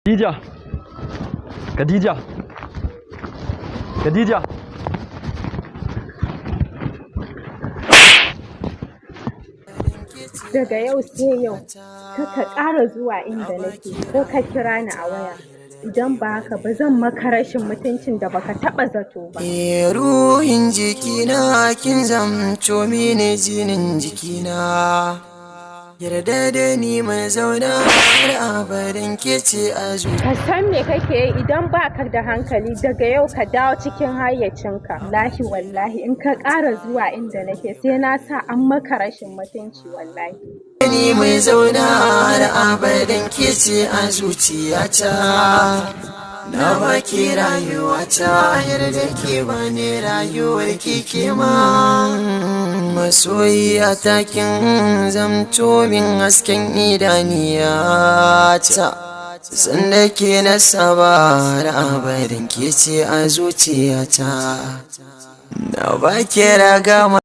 Khadija, Khadija, Khadija. Daga yau sai yau, ka ƙara zuwa inda nake ko ka kira ni a waya. Idan ba haka ba, zan maka rashin mutuncin da baka taɓa zato ba. Eh, ruhin jikina, kin zamto mini jinin jikina. Yarda da ni mai zauna har abadan, ke ce a zuciya. Ka san me kake yi? Idan ba ka da hankali, daga yau ka dawo cikin hayyacinka. Wallahi, wallahi, in ka ƙara zuwa inda nake, sai na sa an maka rashin mutunci, wallahi. Ni mai zauna har abadan, ke ce a zuciyata. Na baki rayuwata, yarda ke bani rayuwar ki ma. Masoyiya ta, kin zamto min hasken idaniyata. Sanda ke na saba har abadan, ke ce a zuciyata. Na baki ragama.